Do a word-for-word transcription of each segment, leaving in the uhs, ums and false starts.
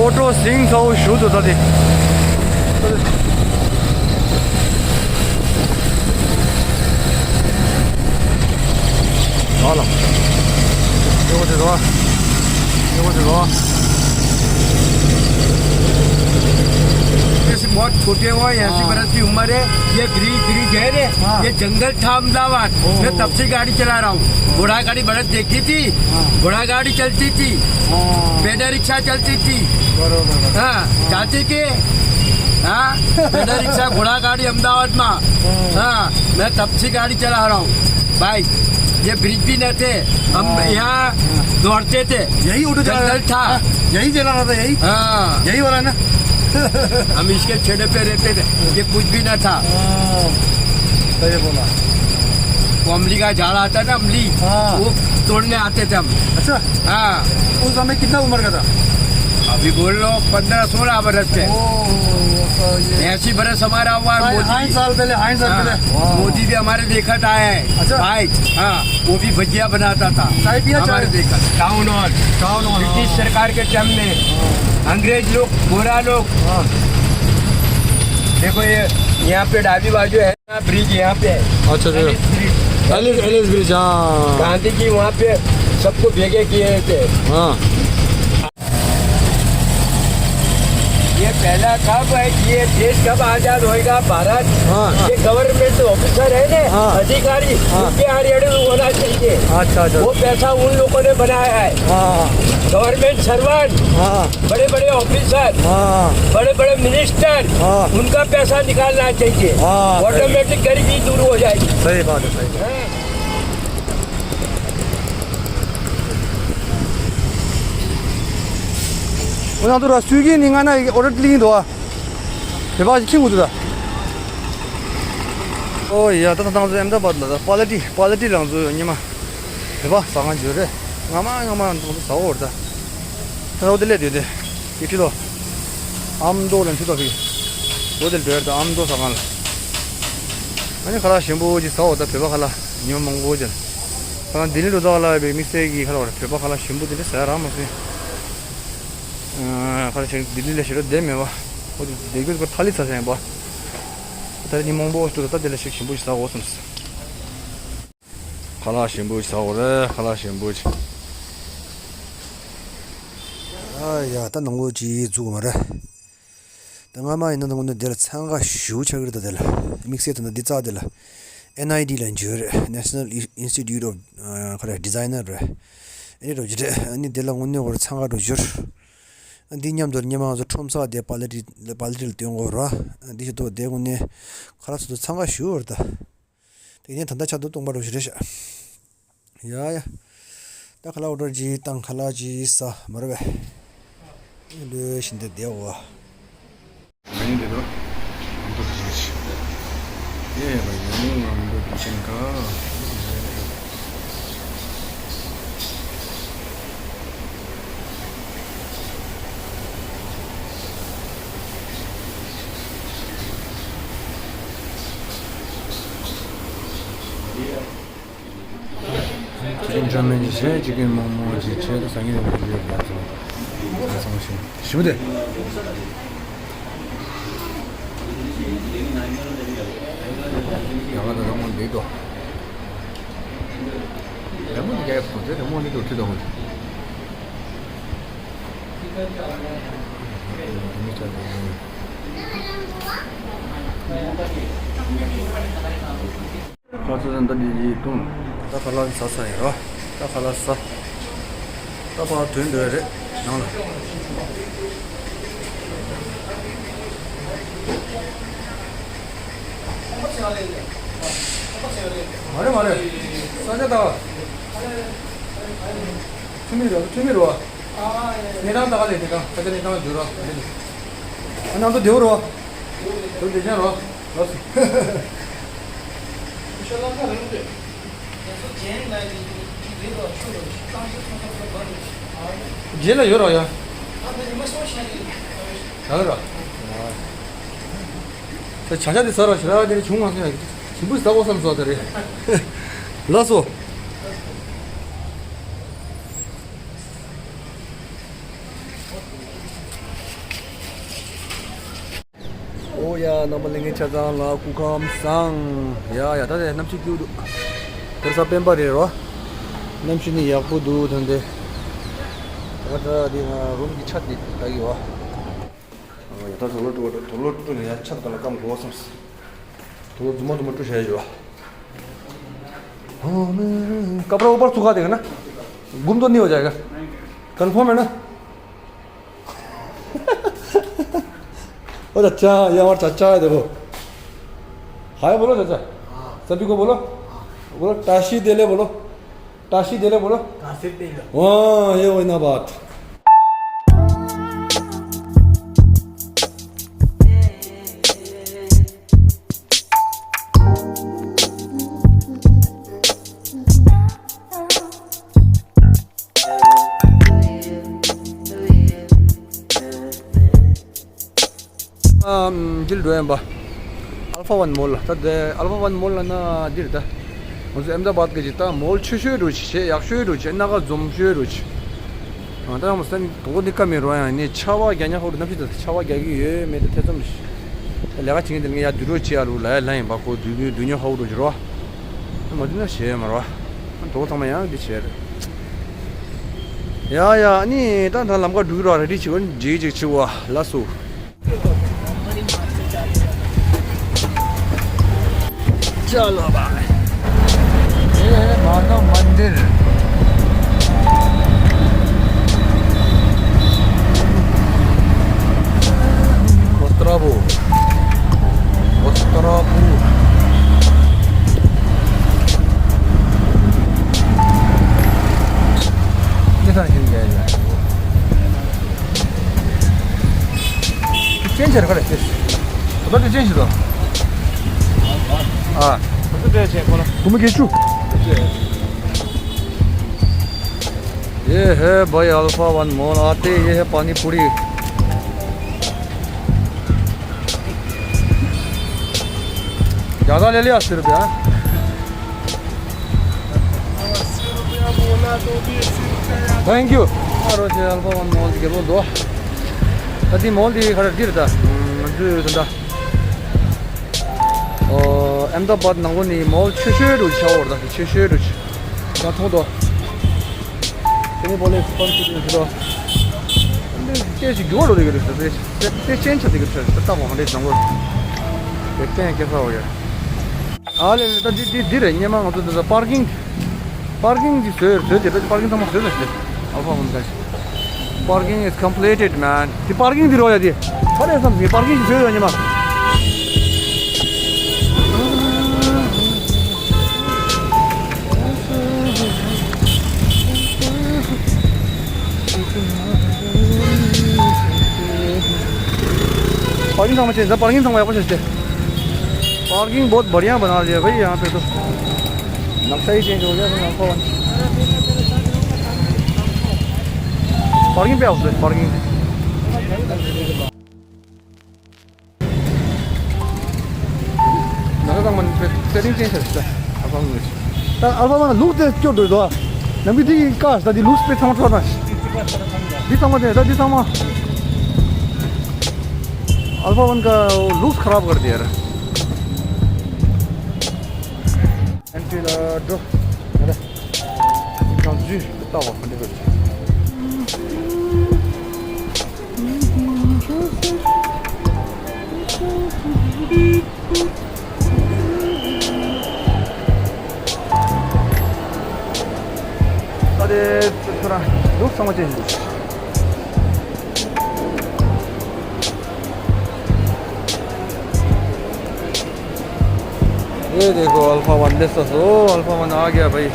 ཨོ་ཊོ་སིང་ཚ་བོ་ཞུ་དུ་ད་དེ། ཨ་ལ། ཡོ་དེ་དོ། ཡོ་དེ་དོ། जैसे बहुत छोटे हो, ऐसी बरस की उम्र है, ये ब्रिज, ब्रिज है रे, हाँ। ये जंगल था अहमदाबाद। ओहो। मैं तब से गाड़ी चला रहा हूँ। घोड़ा गाड़ी बरस देखी थी, हाँ। घोड़ा गाड़ी चलती थी, हाँ। पैदल रिक्शा चलती थी। बरोबर। हाँ, जाते के, हाँ, पैदल रिक्शा, घोड़ा गाड़ी अहमदाबाद में। हाँ। हाँ, मैं तब से गाड़ी चला रहा हूँ भाई। ये ब्रिज भी न थे, हम हाँ। यहाँ दौड़ते थे। यही ऑटो चला रहा जंगल था। हाँ, यही चला रहा था, यही? हाँ। यही वाला ना? हम इसके छेड़े पे रहते थे, ये कुछ भी ना था। हाँ, सही बोला। वो अमली का झाड़ आता था, अमली, हाँ। वो तोड़ने आते थे हम। अच्छा। हाँ। उस समय कितना उम्र का था? अभी बोल लो, पन्द्रह सोलह बरस के। ओ, तो ये ऐसी बरस हमारा हुआ है, हाँ, मोदी। हाँ, साल पहले, हाँ, साल हाँ, पहले। वाह। मोदी भी हमारे देखा था है। अच्छा। भाई, हाँ, वो भी भजिया बनाता था। चाय पिया, हमारे चाय? देखा। Town hall. Town hall, British हाँ। सरकार के टाइम में हाँ। अंग्रेज लोग, गोरा लोग। हाँ। देखो ये, यहाँ पे डाबी बाजू है। ब्रिज यहाँ पे है। अच्छा, अच्छा। Ellis bridge. Ellis, Ellis bridge, हाँ। गांधी जी वहाँ पे सबको भेगे किए थे। हाँ। ये पहला कब है, ये देश कब आजाद होएगा, भारत? हाँ। ये गवर्नमेंट ऑफिसर है ना, हाँ। अधिकारी, हाँ। उनके यहाँ रेडी होना चाहिए। अच्छा, अच्छा। वो पैसा उन लोगों ने बनाया है। हाँ। Government servant. हाँ। बड़े बड़े ऑफिसर, हाँ। बड़े बड़े मिनिस्टर, हाँ। उनका पैसा निकालना चाहिए। हाँ, सही। ऑटोमेटिक गरीबी दूर हो जाएगी। सही बात है, सही बात। ང་ཚོ་ར་སུའི་གི་ནི་ང་ན་ཨོ་ཌར་ལིང་འདུག་ཨ། བོད་པ་ཞིག་ཁྱིམ་གུ་འདུག་ད། ཨོ་ཡ། ད་ད་ང་ཚོ་ཨེམ་ད་བཱད་ལ་ད་པ་ལ་ཏི་པ་ལ་ཏི་ལང་ཚོ་ཉི་མ། བོད་པ་ཟ་ཁང་བརྗོད་རེད། ང་མ་ང་མ་ང་ཚོ་ཟ་འོར་ད། ད་འོ་དེ་ལས་དེ་དེ། ཡི་ཁྲི་ལོ། ཨམ་མདོ་ལ་ཁྲི་ལོ་ཕི། འོ་དེ་འདྲ་ད་ཨམ་མདོ་ཟ་ཁང་ལ། ཨ་ནི་ཁ་ལག་ཞིམ་པོ་ཅིག་ཟ་འོར་ད། བོད་པ་ཁ་ལག་ཉི་མ་མང་པོ་ཅིག་ཁ་ལག་ལྡི་ལི་འགྲོ་ད་ཁ་ལག་བའི་དམིགས་བསལ་གྱི་ཁ་ལག་བར་བོད་པ་ཁ་ལག་ཞིམ་པོ་དེ་འདྲ་ཟ་ཡ་རག་མ་སོང་། ཁ་ལག་ཞིམ་ལྡི་ལི་ལ་ཞེ་དྲག་བསྡད་མེད་པ། འོ་དེ་བསྡད་རྒྱུ་ཁ་ཐ་ལི་ཚ་ས་ཡིན་པ། ད་ཉི་མ་མང་པོ་འགྲོ་ད་ད་དེ་ལ་ཞིག་ཞིམ་པོ་ཞིག་ཟ་འོ་སོང་། ཁ་ལག་ཞིམ་པོ་ཞིག་ཟ་འོ་རེད། ཁ་ལག་ཞིམ་པོ་ཞིག་ཨ་ཡ། ད་ནང་ལོགས་ཅིག་འཛུལ་དགོས་མ་རེད། ད་སྔ་མ་ཡིན་ན་ད་དངོས་གནས་དེ་ལ་འཚང་ཁ་ཞེ་པོ་ཆགས་ཀྱི་རེད། ད་དེ་ལ་དམིགས་བསལ་དུ་ན་འདི་རྩ་དེ་ལ་ཨེན་ཨའི་ཊི་ལ་འབྱོར། National Institute of ཨ་ཁ་རེ་Designer རེད། ཨ་ནི་རོ་ཇི་རེད། ཨ་ནི་དེ་ལ་དངོས་གནས་ཁོ་རང་འཚང་ཁ་འགྲོ་འབྱོར། ཨ་འདི་མཉམ་དུ་སྔོན་མ་ང་ཚོ་ཁྲོམ་ས་དེ་པ་ལ་ཏི་པ་ལ་ཏི་ལ་སྟོན་དགོས་རེད། ཨ་འདི་ཞིག་ཏུ་དེ་དངོས་གནས་ཁ་ལག་ཚོ་འཚང་ཁ་ཞེ་པོ་རེད་ད། དེ་ནས་ད་ལྟ་ཆ་དུ་སྟོང་པ་འགྲོ་ཞིག་རེད་ཤག་ཡ་ཡ། ད་ཁ་ལག་ཨོ་ཌར་ཅིག་བཏང་། ཁ་ལག་ཅིག་ཟ་མ་རེད་པས། ལོས་བཞིན་དུ་བསྡད་འོ། ཡིན་དེ་དོ། ཨ་མདོ་ཅིག་ཡེ་བ་ཡ་ནི་ང་མདོ་ཅིག་ཅན་ག་ཅིག་ཅིག་ཅོ་མིན་ཅིག་བྱས། ཅིག་གི་མོག་མོག་ཅིག་བྱས། ད་ཟ་ངེ་རེ་རེ་ཡོད་ཡ་ཚོ། ཚང་ཞིང་ཞིམ་པོ་དེ། ཡ་ང་ད་རང་མོ་འདི་དོ། རང་མོ་འདི་རྒྱ་ཡབ་དོ། དེ་རང་མོ་འདི་དོ་ཁྲི་དོ་ཧོ། ཁ་ཚ་ཟན་ད་འདི་ཡིས་བཏུང་། ད་ཁ་ལག་ཟ་ས་ཡིན་རོ། ད་ཁ་ལག་ཟ། ད་ཕར་ཐོན་འདོད་རེད་ནང་ལ། མ་རེད་མ་རེད། ས་ཆ་ད། ཁྲིམས་མེད་རེད། ཁྲིམས་མེད་རེད་བ། གནས་སྟངས་ད་ག་ལས་གནས་སྟངས་ས་ཆ་གནས་སྟངས་འགྱུར་རོ། ཨ་ནང་དུ་བདེ་བོ་རོ། དུ་བདེ་ཅན་རོ། ལགས་སོ། རྗེས་ལ་ཡོད་རོགས་ཡ། ད་ར། ད་བྱ་བྱ་དེ་ཟ་ར་ཞེ་དྲག་དེ་རིང་བྱུང་མ་སོང་ཡ། ཞིམ་པོ་ཟ་དགོས་བསམ་སོང་ད་རེད། ལགས་སོ། རྣམ་པ་ལྷན་རྒྱས་ཆ་ཚང་ལ་སྐུ་ཁམས་བཟང་། ཡ་ཡ། ད་དེ་གནམ་གཤིས་སྐྱིད་འདུག་དེར་ས་སྤེན་པ་རེད་རོ། གནམ་གཤིས་ནི་ཡག་པོ་འདུག་ད་འདི། ད་ད་འདི་ང་རུམ་གྱི་ཆ་འདི་ལྟ་གི་ཡོད། ཡ་ད་དུག་ལོག་བཀྲུ་དགོས། དུག་ལོག་བཀྲུས་ནས་ཡ་ཆ་འདི་ལ་སྐམ་དགོས་བསམ། དུག་ལོག་རྫུན་མ་རྫུན་མ་བཀྲུ་བྱས་ཡོད། कपड़ा ऊपर सुखा देगा ना? गुम तो नहीं हो जाएगा? कंफर्म है ना? ओ चाचा, ये हमारा चाचा है, देखो। हाय बोलो चाचा। हाँ। सभी को बोलो। हाँ। बोलो, टाशी देले बोलो। टाशी देले बोलो। कासिर देले। वाह, ये वही ना बात। ཨམ། འདིར་འགྲོ་ཡིན་པ། ཨལ་ཕ་ཝན་མོལ་ལ། ད་དེ་ཨལ་ཕ་ཝན་མོལ་ལ་ན་འདིར་ད། ང་ཚོ་ཨེམ་ད་བཱད་གི་ཅིག་ད་མོལ་ཆེ་ཤོས་འགྲོ་ཅིག་བྱས། ཡག་ཤོས་འགྲོ་ཅིག་སྣ་ཁ་འཛོམས་ཤོས་འགྲོ་ཅིག་ཨ། ད་ཡང་མ་སེམས་དོག་པོ་འདི་ཀ་མེད་རོ། ཡང་ནི་ཆར་པ་རྒྱག་ཉག་ཧོ་རུ་གནམ་གཤིས་ད་ཆར་པ་རྒྱག་གི་ཡོད་མེད་དེ་ཐེ་ཚོམ་ཞིག་ལས་ཀ་བྱེད་མཁན་དེ་ངས་ཡར་སྡུད་རོགས་བྱེད་ཡ་རུ་ལ་ཡ་ལ་ཡིན་པ། ཁོ་སྡུད་རྒྱུ་སྡུད་ཉོ་ཧོ་རུ་འགྱུར་རོ། མ་སྡུད་ན་བྱེད་ཡ་མ་རོ། དོག་པོ་ཚང་མ་ཡང་འདི་བྱེད་རེད། ཡ་ཡ། ཨ་ནི་ད་ད་ལམ་ཁ་འགྲོ་གི་རོ། རེ་ཌི་བྱེད་གོ་ཇིག་ཇིག་བྱེད་གོ་ལ་སུ། चलो भाई, ये है माता मंदिर। वस्त्रापू, वस्त्रापू। ये था हिल गया। चेंज है, करें। तो चेंज दो। हाँ। तो दे छे बोला। तुम के छू? ये है भाई अल्फा वन मॉल आते, ये है पानी पूरी। ज़्यादा ले लिया अस्सी रुपया। Thank you. ཨ་རོ་ཆེ། ཨལ་ཕ་ཝན་མོལ་དེ་ག་ལོ་འདུག་ད་དེ་མོལ་དེ་ག་རེ་འདིར་ད། ང་ཚོས་ད་ལྟ་ཨོ་ཨེམ་ད་བཱད་ནང་ལོ་ནི་མོལ་ཆེ་ཤོས་རུ་ཆགས་འོར། ད་ཆེ་ཤོས་རུ་ཆགས། ད་མཐོང་དོ། དེ་ནི་བོ་ལེ་སི་པན་ཆེ་ཤོས་རུ། དེ་ཅི་རྒྱུ་བ་རོ་དེ་ག་རེ་ད་དེ་དེ་ཅན་ཆ་དེ་ག་རེ་ད་ལྟ་བ་མ་རེད་ཙང་གོ། དེ་ཅན་སྐྱེ་ས་འོ་ཡ། ཨ་ལེ་ལེ། ད་འདི་འདི་འདི་རེད། སྙེ་མ་ང་ཚོ་འདི་ཚོ་པར་ཀིང་། པར་ཀིང་འདི་བཟོས་བཟོས་དེ་པར་ཀིང་ཚང་མ་བཟོས་ལ་ཞེས། ཨལ་ཕ་ཝན་ག་ཞིག Parking is completed, man. འདི་པར་ཀིང་འདི་རོ་ཡ་འདི། ཧ་ལས་སམ་ཟིན། པར་ཀིང་འདི་བཟོས་ཡོད་སྙེ་མ། पार्किंग ཚང་མ་ཅན། ད་པར་ཀིང་ཚང་མ་ཡག་པོ་བྱས་ཏེ། पार्किंग बहुत बढ़िया बना लिया भाई यहाँ पे तो। नक्शा ही चेंज हो गया भाई, आपको। पार्किंग पे आओ सर, पार्किंग। ད་ལྟ་ང་ཚོ་སེ་ཊིང་ཅེན་ཇི་བྱས་ད། ཨལ་ཕ་ཝན་ལུགས་དེ་སྐྱོ་འདུག་དོ། ནམ་རྒྱུན་འདི་གི་ཀ་ད་འདི་ལུགས་དཔེ་ཚང་མ་འཕྲོ་ན། འདི་ཚང་མ་དེ་ད་འདི་ཚང་མ། ཨལ་ཕ་ཝན་ག་ལུགས་ཁ་རབ་གར་དེ་ཡར། ཨན་ཊི་ལ་འགྲོ། ད་ལྟ་ང་ཚོ་ལྟ་བ་ཧོན་ཏེ་གར། ད་དེ་ཚོ་ར་ལུགས་ཚང་མ་ཅན་འདུག ये देखो, अल्फा वन देख सकते हो, अल्फा वन आ गया भाई।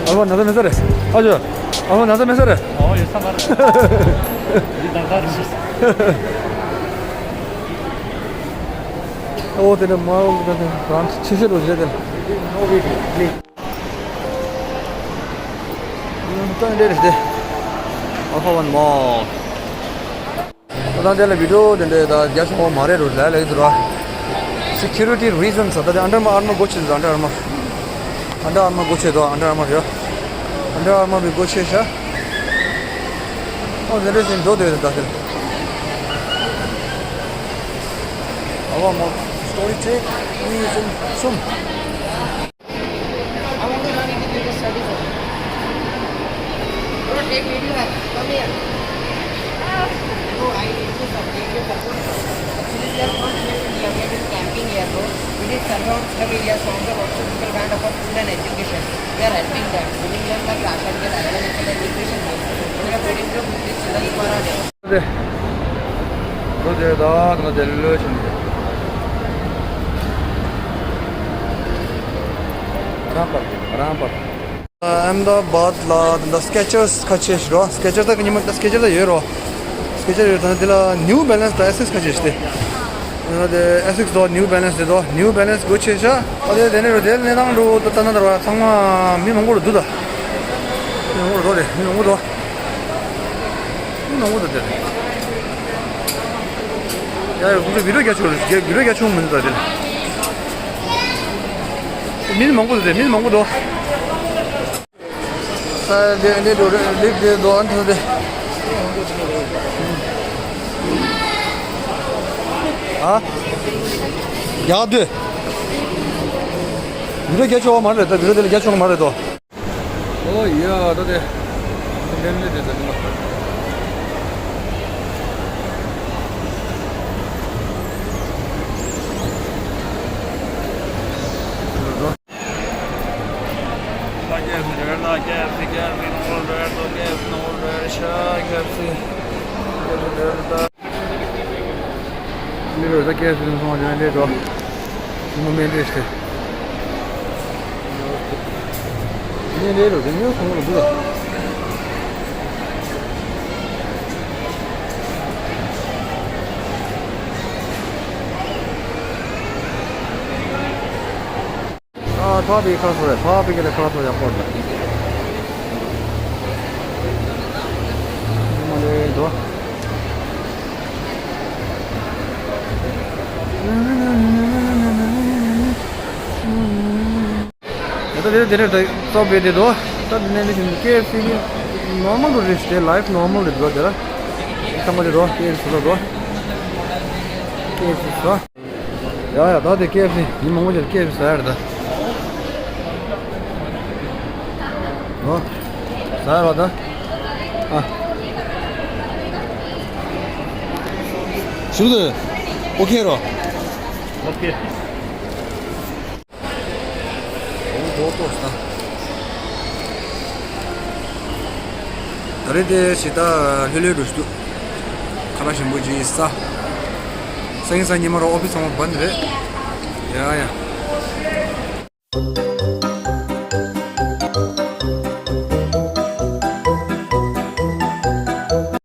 अल्फा नजर नजर है। हजुर। अल्फा नजर नजर है। 어, 이 사람. 이 나가리. 어, तेरे माल का ब्रांच छह सौ रोज है तेरे। ད་འདྲ་རེད་དེ། ཨལ་ཕ་ཝན་མོལ། ད་ལྟ་འདི་ལ་བི་ཌིའོ་དེ་འདྲ་ད་རྒྱག་ཆོག་མ་རེད་རོ་ལ་ལ་ཡི་འདུག་ར། Security reasons ད་ལྟ་ཨན་ཌར་ཨར་མར་སྒོ་ཕྱེ་འདུག་ཨན་ཌར་ཨར་མར། ཨན་ཌར་ཨར་མར་སྒོ་ཕྱེ་འདུག་ཨན་ཌར་ཨར་མར་ཡོད། ཨན་ཌར་ཨར་མར་བི་སྒོ་ཕྱེ་ཤག་ཨོ་ཟེར་རེ་ཟེར་འགྲོ་དེ་ད་དེ། ཨ་བ་མོ་སི་ཊོ་རི་ཅེ་ནི་སུམ་སུམ། I want to run into the study, sir. Bro, take video, man. Come here. Bro, I need to sir, take your support, sir. Actually, we are not here in India. We are doing camping here, bro. We did survey on some areas from the hospital band of our food and education. We are helping them, giving them the ration, get available nutrition. We are waiting to these children for our day. ལོ་དེ་ད་ད་དེ་ལོ་ཆེན་པོ། རང་པར་རང་པར། ཨ་ཨམ་ད་བཱད་ལ་ད་སི་ཀེ་ཅར་སི་ཁ་ཆེ་ཞིག་རོ། སི་ཀེ་ཅར་སི་ད་ཉི་མ་ད་སི་ཀེ་ཅར་སི་ད་ཡོད་རོ། སི་ཀེ་ཅར་སི་ཡོད་ད་དེ་ལ་ནིའུ་བེ་ལན་སི་ད་ཨེ་སི་ཨེག་སི་ཁ་ཆེ་ཞིག་སྟེ། ཨ་དེ་ཨེ་སི་ཨེག་སི་དོ་ནིའུ་བེ་ལན་སི་དེ་དོ་ནིའུ་བེ་ལན་སི་གོ་ཆེ་ཤ། ཨ་དེ་དེ་ནས་རོ་དེ་གནས་སྟངས་རོ་ད་ད་ན་ད་ར་ཚང་མ་མི་མང་པོ་རོ་འདུག་ད། མི་མང་པོ་རོ་དོ་རེ་མི་མང་པོ་དོ། མི་མང་པོ་འདུག་དེ། ཡ་ཡ་ཁོང་ཚོ་བི་ཌིའོ་རྒྱག་ཆོག་རེད། བི་ཌིའོ་རྒྱག་ཆོག་མི་འདུག་ད་དེ། མི་མང་པོ་འདུག་དེ་མི་མང་པོ་འདུག་ས་དེ་འདི་འགྲོ་རེད་ལིབ་དེ་འགྲོ་ཨན་ཐོ་དེ། ཨ། ཡག་དུས། བི་ཌིའོ་རྒྱག་ཆོག་མ་རེད་ད་བི་ཌིའོ་དེ་ལ་རྒྱག་ཆོག་མ་རེད་དོ། ཨོ་ཡ་ད་དེ། འདི་འདྲ་དེ་ད་ནི་མ། མི་རོ་ད་ཀེ་ཨེཕ་སི་སོང་བ་ལས་འདྲེ་འགྲོ། མོ་མེ་འདྲེ་ཤི། མེ་འདྲེ་རོ་དེ་ཉོ་སོང་རོ་འདུག་ཨ་ཕ་བི་ཁ་སོ་རེ་ཕ་བི་ཁ་ལ་ཁ་སོ་ཡག་པོ་རེད། མ་ལེ་འགྲོ། ད་དེ་དེ་རེད་ད་སོབ་བེ་དེ་དོ། ད་དེ་ནས་ནི་ཀེ་ཨེཕ་སི་གི་ནོར་མལ་རེད་དེ་ལའིཕ་ནོར་མལ་རེད་དོ་དེ་ར། ཚང་མ་དེ་དོ་ཀེ་ཨེཕ་སི་དོ་དོ། ཀེ་ཨེཕ་སི་སོ། ཡ་ཡ་ད་དེ་ཀེ་ཨེཕ་སི་མི་མང་པོ་ཅིག་ཀེ་ཨེཕ་སི་ཟ་ཡ་རེད་ད། ཨོ། ཟ་ཡ་རོ་ད། ཨ། ཞུ་དེ། ཨོ་ཁེ་རོ། ཨོ་ཁེ། ད་རེས་དེ་ཞིག་ད་ལྷོད་ལྷོད་འགྲོ་ཞིག་འདུག་ཁ་ལག་ཞིམ་པོ་ཅིག་ཟ། སང་ཉིན་གཟའ་ཉི་མ་ར་ཨོ་ཕི་སི་ཚང་མ་བན་རེད། ཡ་ཡ།